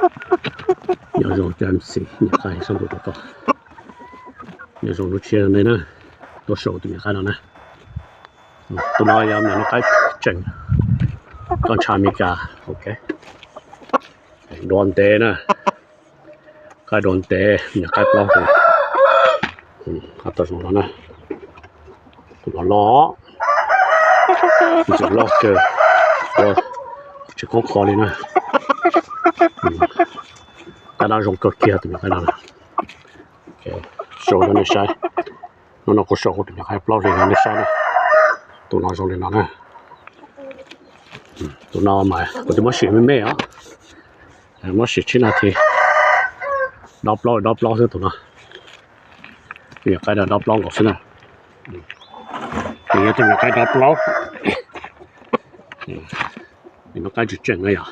Nyob zoo cov M C niam qaib sab ntuj rau koj. Nyob zoo lub tshiab nej na, tuaj sau tus niam qaib no na. Tus no yog niam qaib tseem, koj ntsha Amelikas, ok. Dua ntev na, qaib dua ntev, niam qaib plaub hlis. Qab tau zoo no na, tus no loj, ntxim loj kawg, tsis qoob qho li na. Caj dab zoo kawg kiag tus niam qaib no. Sau rau nej saib, hnub no kuv sau kuv tus niam qaib plaub hlis no nej saib na. Tus no zoo li no na. Tus no mas kuv twb muab sim me me os, muab sim tsib nas this, dob plaub dob plaub xwb tus no. Tus niam qaib dob plaub nkaus xwb na. Nws yog tus niam qaib dob plaub, nws qaib tsis tseem na yom.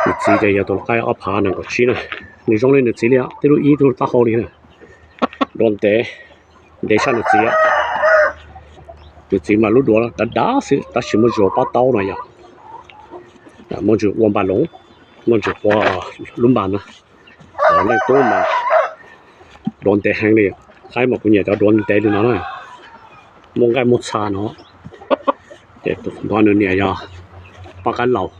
Nws txiv ces yog tus qaib ob phav nees nkaum tsib na. Nws zoo li nws txiv li, tib lub ib tib lub taub hau li na. Dua ntev, ntev tshaj nws txiv. Nws txiv mas lub duav dav dav xwb tab sis muaj ntsis ua pob taub no yom. Muaj ntsis ua npas loos, muaj ntsis ua lub npas na. Leej tub mas dua ntev heev li. Qaib mas kuv nyiam cov dua ntev li no na, muaj nqaij muaj txha no. Ces tus no nws niam yog pab qaib laus,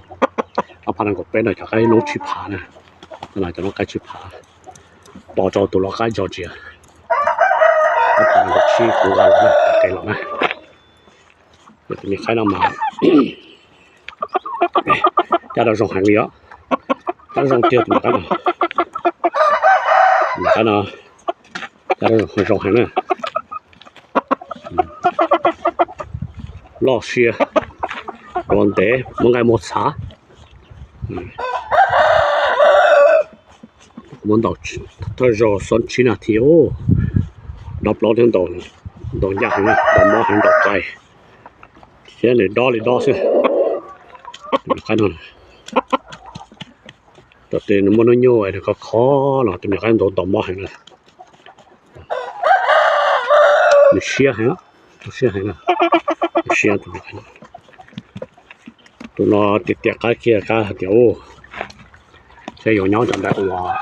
ob phav nees nkaum peb no cov qaib noob tsib phav na. Cov no qaib tsib phav, tos rau tus lau qaib Georgia, ob phav nees nkaum tsib kuv ua los na, qe los na. Tus niam qaib no mas caj dab zoo heev li os, caj dab zoo tiag tus niam qaib no. Niam qaib no caj dab zoo heev na. Loj siab, dua ntev, muaj nqaij muaj txha. Muab ntaus thawj zaug xob tsib nas this, dob plaub thiab ntaus ncaj heev, ntaus mob heev, ntaus qais, thiab nws dob li dob xwb. Tus niam qaib no, thaum twg nws muaj hnub nyoog es nws khov kho los tus niam qaib ntaus ntaus mob heev na. Nws siab heev, siab heev na, siab tus niam qaib no. Tus no tias tias qaib kiag qab hais tias, u, thiab yuav nyob cov ntawd uas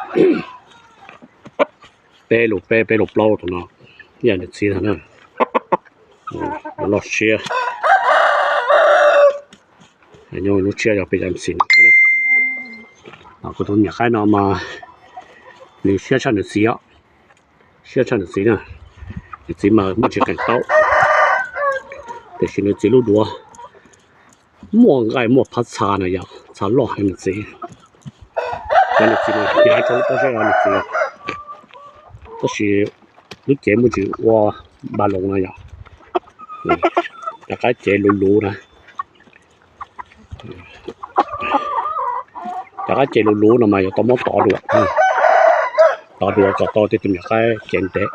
peb lus peb, peb lus plaub tus no, ib yam nws txiv ntag na. Loj siab, nyob lub tshiab yog peb cov M C no. Kuv tus niam qaib no mas nws siab tshaj nws txiv os, siab tshaj nws txiv na. Nws txiv mas muaj tsis qees taub, tiam sis nws txiv lub duav muaj nqaij muaj phab txha na yom, txha loj heev nws txiv. Cov nws txiv mas nyav rau lub pob zeb os nws txiv. Tab sis lub cev muaj tsis ua npas loos no yom, cov qaib cev luv luv na. Cov qaib cev luv luv no mas yuav tau muab tov dua, tov dua kom tau tej tus niam qaib cev ntev,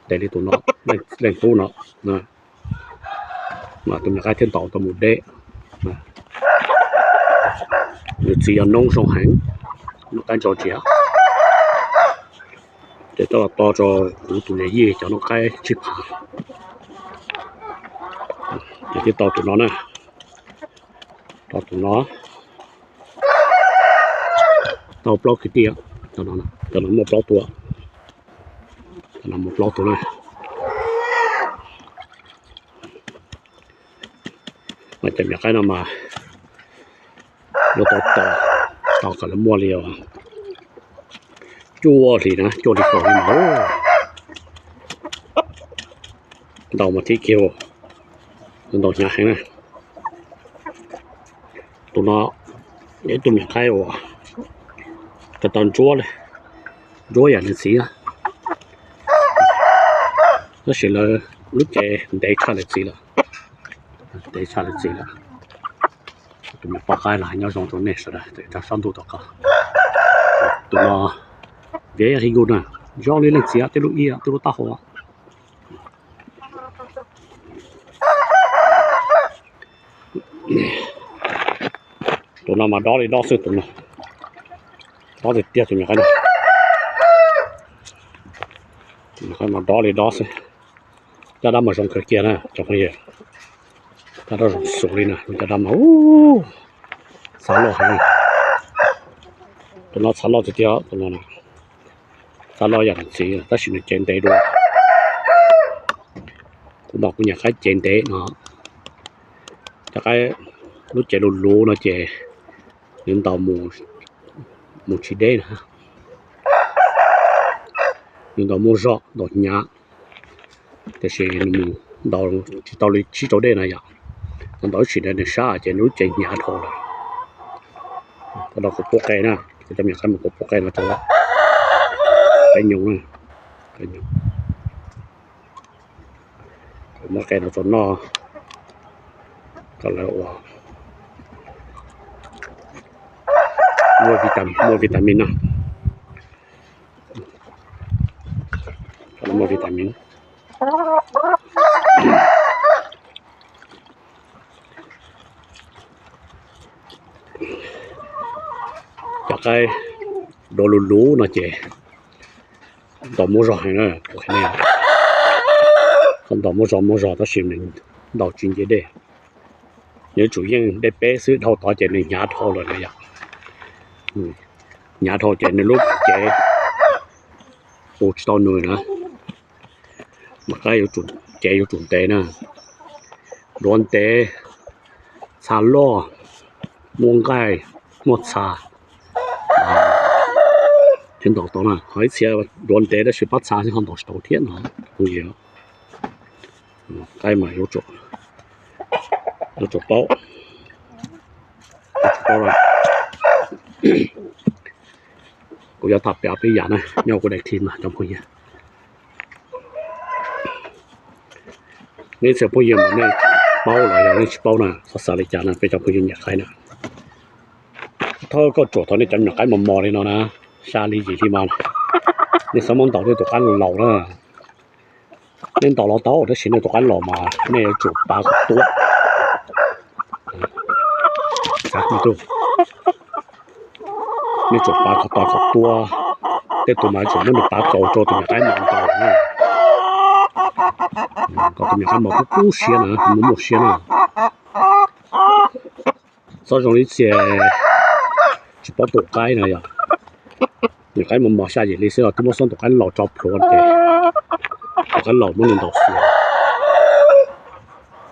ntev li tus no, leej tub no, mas tus niam qaib thiaj ntaus tau mus deb. Nws txiv yog noob zoo heev, noob qaib ntso tsiav. Ces coj los to rau kuv tus niam yij cov noob qaib tsib phav. Ces thiaj tau tus no na, tau tus no, tau plaub kwv tij, cov no muaj plaub tus, cov no muaj plaub tus na. Mas cov niam qaib no mas luag tau tos, tos kom lawv muaj li cuaj hlis na, cuaj hlis kaum hli mas ntaus mas thib kiag, ntaus hnyav heev na. Tus no yog ib tug niam qaib uas tau ntsuab, ntsuab yam nws txiv, tab sis lawv lub cev ntev tshaj lawv txiv lawm, ntev tshaj lawv txiv lawm. Tus me poj qaib los hais nyob zoo rau nej sawv daws rau sab ntuj tom qab. Tus no vev hib nkuj na, zoo li leej txiv, tib lub ib, tib lub taub hau. Tus no mas dob li dob xwb, tus no dob tiag tiag tus me qaib no. Tus me qaib mas dob li dob xwb. Caj dab mas zoo kawg kiag na cov phooj ywg. Caj dab zoo xus li na, caj dab mas ub, Txha loj heev. Tus no txha loj tiag tiag, tus no txha loj yam ntxwv tab sis nws cev ntev dua. Kuv ntaus kuv nyuam qaib cev ntev no. Cov qaib lub cev luv luv no ces nws ntaus mus tsis deb na. Nws ntaus muaj zog ntaus hnyav, tiam sis nws mus ntaus tsis tau li tsib rau dej na yom. Ntaus ib sim ntawd nws sab ces nws lub cev hnyav dhau lawm. Kuv ntaus kuv pub qe na, kuv cov me nyuam qaib mus kuv pub qe no rau qe nyoos na. Muab qe no rau noj kom lawv ua muaj vitamin no. Muaj vitamin. Cov qaib dua luv luv no ces ntaus muaj zog heev na. Ntaus muaj zog muaj zog tab sis nws ntaus tsis nce dej. Nws yuav tsum yeej dej peb xwb, dhau tod ces nws hnyav dhau lawm na yom. Hnyav dhau ces nws lub cev hu tsis tau nws na. Mas qaib yuav tsum, cev yuav tsum ntev na. Duav ntev, txha loj, muaj nqaij, muaj txha thiab ntaus tau na. Ho ib txhia duav ntev tab sis pab txha xwb ho ntaus tsis tau thiab no. Qaib mas yuav tsum paub, yuav tsum paub. Kuv yuav tham peb yam na nyob kuv daim clip mas cov phooj ywg. Nej txhia phooj ywg mas nej paub los yog nej tsis paub na, xav xav li cas na peb cov phooj ywg nyiam qaib na. Thawj kauj ruam thaum nej cov me nyuam qaib mos mos li no na, xya li yim li mas nej txhob muab ntaus nej tus qaib laus na. Nej ntaus los tau tab sis nej tus qaib laus mas nej yuav tsum pav kom tuab. Nej tsum pav kom tau kom tuab, tej tus mas tsum muab nws pav kaus rau tus me nyuam qaib mos ntaus na, kom tus me nyuam qaib mos kub kub siab na, muaj muaj siab na. Txhob zoo li txhia tsis paub tus qaib na yog, me nyuam qaib mos mos xya yim li xwb los twb muab xob tus qaib laus tso plhuav ces tus qaib laus muab nws ntaus xiav.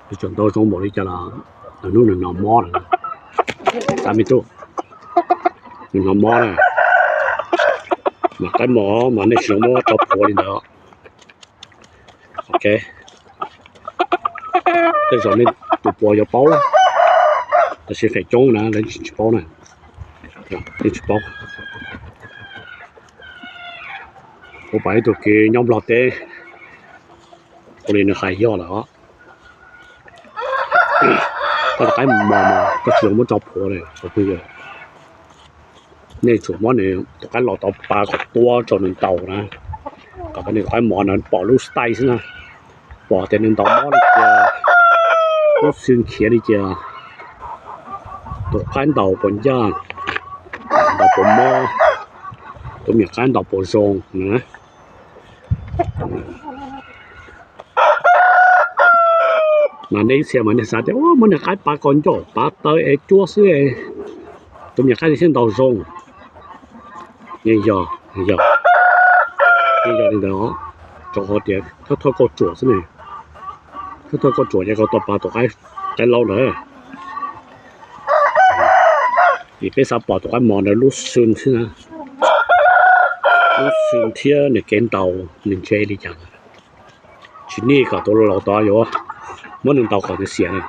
Nws tseem ntaus zoo npaum li cas los nws hnub nws hnov mob lawm. Xav me tub, nws hnov mob na, mas qaib mos mas nej tsis zoo muab tso plhuav li ntawd. Ok, tej zaum nej tus puav yuav paub, tab sis feem coob na lawv tsis paub na, nej tsis paub. Kuv pom ib tug kwv nyob Nplog teb, ua li nws hais yog lawm os. Koj tus qaib mos mos koj tsis zoo muab tso plhuav li, nej tsum muab nws tus qaib laus tau pav kom tuab rau nws ntaus na, kom nws tus qaib mos na pom lub style xwb na, pom tias nws ntaus mob li cas, lub xwb khiav li cas, tus qaib ntaus puas ncaj, ntaus puas mob, tus me nyuam qaib ntaus puas zoo na. Mas nej ib txhia mas nej xav tias muab niag qaib pav kaus ncauj pav taw es cuab xwb, tus me nyuam qaib thiaj ntaus zoo. Yeej yog, yog, yeej yog li ntawd, rau qhov tias thawj thawj kauj ruam xwb ne, thawj thawj kauj ruam ces koj tau pav tus qaib laus lawm. Vim peb xav pom tus qaib mos ntawd lub xwb xwb na, lub xwb thiab nws kev ntaus nws ntse li cas. Tsis nij kom tus laus tod yuav muab nws ntaus kom nws xiam na.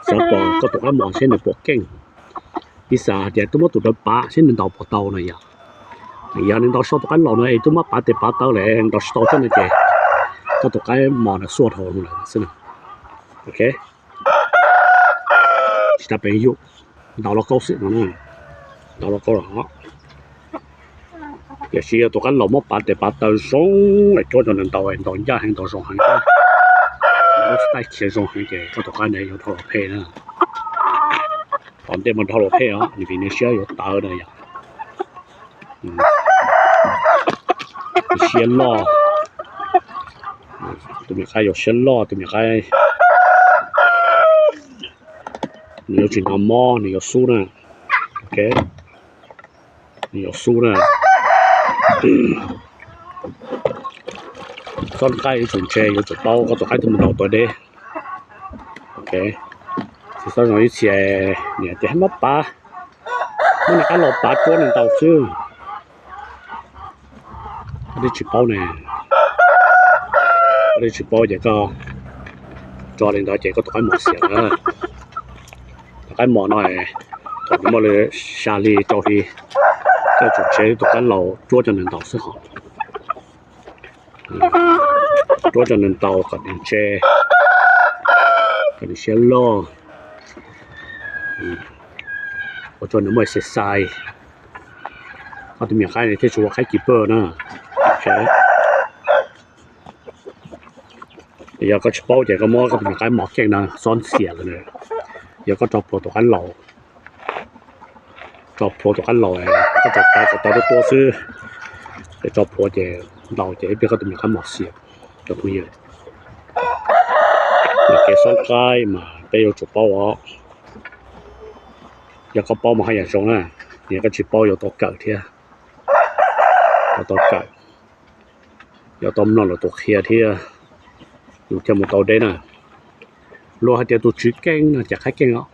Xav pom koj tus qaib mos seb nws puas keej. Piv xam hais tias twb muab tus ntawd pav seb nws ntaus puas tau no yog. Yog nws ntaus so tus qaib laus no es twb muab pav tes pav taw lawm ntaus tsis tau thiab no ces koj tus qaib mos ntawd xuaj dhau lawm xwb na. Ok, tsis tas peev yus, ntaus los kauj xwb no, ntaus los kauj los. Tiam sis yog tus qaib laus muab pav tes pav taw zoo es cuab rau nws ntaus, ntaus ncaj heev, ntaus zoo heev, lub style khiav zoo heev ces koj tus qaib ntawd yuav dhau los phem na. Tom ntej mas dhau los phem os, vim nws siab yuav tawv na yom. Siab loj, tus me nyuam qaib yuav siab loj, tus me nyuam qaib Nws yuav tsis hnov mob, nws yuav xub na. Ok, nws yuav xub na. Xob qaib yuav tsum ntse, yuav tsum paub koj tus qaib twb mus ntaus tau deb. Ok, tsis txhob zoo ib txhia niam tias muab pav, muab niag qaib laus pav ruab nws ntaus xwb. Koj twb tsis paub ne, koj twb tsis paub ces koj tso li ntawd ces koj tus qaib mos xiam na. Tus qaib mos no, thaum nws muaj li xya hli rau hli, koj tsum tseg tus qaib laus ruab coj nws ntaus xwb hos. Ruab coj nws ntaus kom nws ntse, kom nws siab loj, ua rau nws muaj exercise. Koj tus me nyuam qaib thiaj tsis ua qaib keeper na. Yog koj tsis paub ces koj muab koj tus me nyuam qaib mos keej no xob xiam lawm. Yog koj tso plhuav tus qaib laus, tso plhuav tus qaib laus, koj tso plhuav kom tau tuab tuab xwb. Ces tso plhuav ces ntaus ces ib pliag koj tus me nyuam qaib mos xiam. Cov phooj ywg, kev xob qaib mas peb yuav tsum paub os. Yog koj paub mas haj yam zoo na, yog koj tsis paub yuav tau kawm thiab, yuav tau kawm, yuav tau mloog lawv tus qhia thiab, yus thiaj mus tau deb na. Luag hais tias tus tswv keej no ces qaib keej os,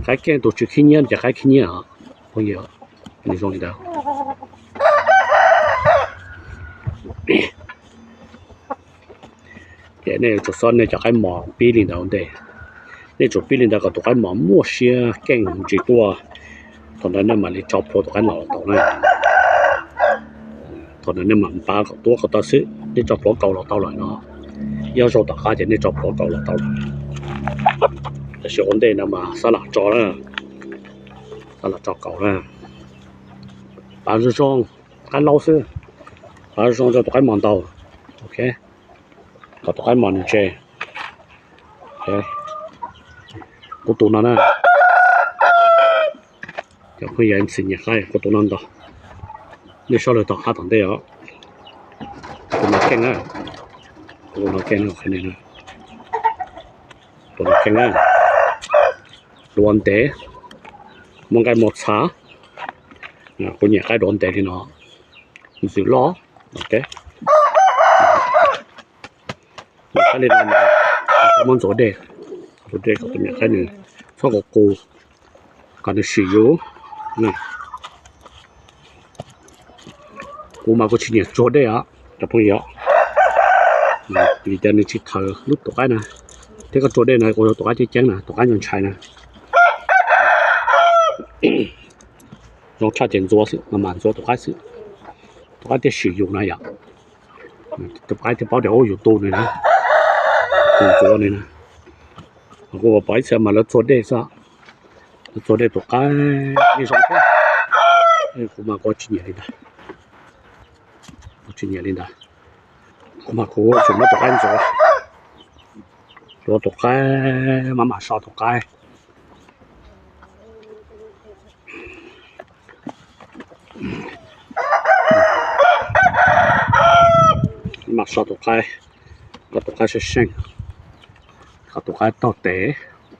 qaib keej, tus tswv khib nyiab no ces qaib khib nyiab os. Phooj ywg, nws zoo li ntawd. Ces nej yuav tsum xob nej cov qaib mos pib li ntawd ua ntej. Nej tsum pib li ntawd kom tus qaib mos muaj siab keej ntsis tuaj, thaum ntawd nej mam li tso plhuav tus qaib laus los tau na. Thaum ntawd nej mam npav kom tuab kom tau xwb, nej tso plhuav kaus los tau lawm no. Ib ob zaug tom qab ces nej tso plhuav kaus los tau lawm. Tab sis ua ntej no mas xab lam tso na, xab lam tso kaus na. Pav zoo zoo, qaib laus xwb, pav zoo zoo rau tus qaib mos ntaus. Ok, kom tus qaib mos nws ntse. Kuv tus no na, cov phooj ywg ntxim nyiam qaib, kuv tus no ntag. Nej saib lawm tom qab tom ntej os. Tus no keej na, tus no keej na, tus no keej na. Duav ntev, muaj nqaij muaj txha, kuv nyiam qaib duav ntev li no, ntxim loj. Ok, qaib li no muab ntxuav dej, ntxuav dej kom tus me nyuam qaib nws txhob qus qus, kom nws sim yus. Kuv mas kuv tsis nyiam tsuag dej os cov phooj ywg, vim tias nws tsis thawm lub tus qaib na, thiab koj tsuag dej no ua rau tus qaib ceeb ceeb na, tus qaib ntshai ntshai na. Zoo tshaj ces ntxuav xwb, mas mam ntxuav tus qaib xwb, tus qaib thiaj sim yus na yom. Tus qaib thiaj paub tias ub yus tu nws na, yus ntxuav nws na. Kuv pom ib txhia mas lawv txuag dej xwb, lawv txuag dej tus qaib yeej zoo thiab. Kuv mas kuv tsis nyiam li ntawd, kuv tsis nyiam li ntawd. Kuv mas kuv tsuas muab tus qaib ntxuav, ntxuav tus qaib, mam mam so tus qaib. Mam so tus qaib, kom tus qaib seej seej, kom tus qaib taug tes,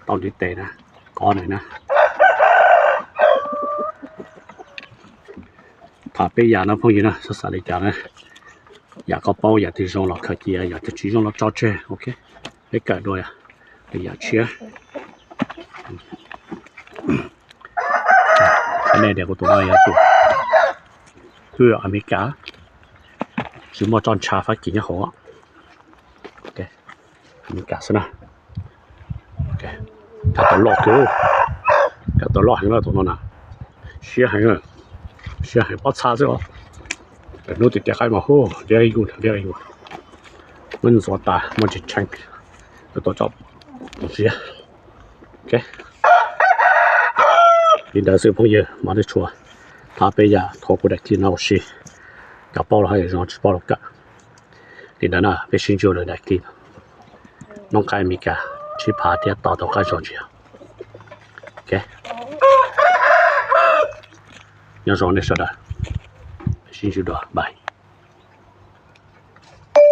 tau ntiv tes na, kov nws na. Tham peb yam no phooj ywg na, txhob xav li cas na. Yam koj paub yam twg zoo los khaws cia, yam twg tsis zoo los tso tseg. Ok, peb kawm dua yam tshiab. Nej tias kuv tus no yog tus hwj Amelikas, tsis muaj txoj ntsha Fab Kis nyob hauv. Amelikas xwb na. Kab tau loj kawg, kab tau loj heev na tus no na. Siab heev, siab heev pob txha xwb os. Hnub tiag tiag qaib mas hu liab ib yus liab ib yus. Muab ntxuav tas muab tsis tsheej, tau tso ziab. Li ntawd xwb phooj ywg, mam li tshua tham peb yam thov kuv daim clip no ua si, cov paub los haj yam zoo, tsis paub los kawm. Li ntawd na peb sib ntsib lwm daim clip. Noob qaib Amelikas sib phav thiab tos tau qab zog tsis yog. Ok, nyob zoo nej sawv daws, sib ntsib dua, bye.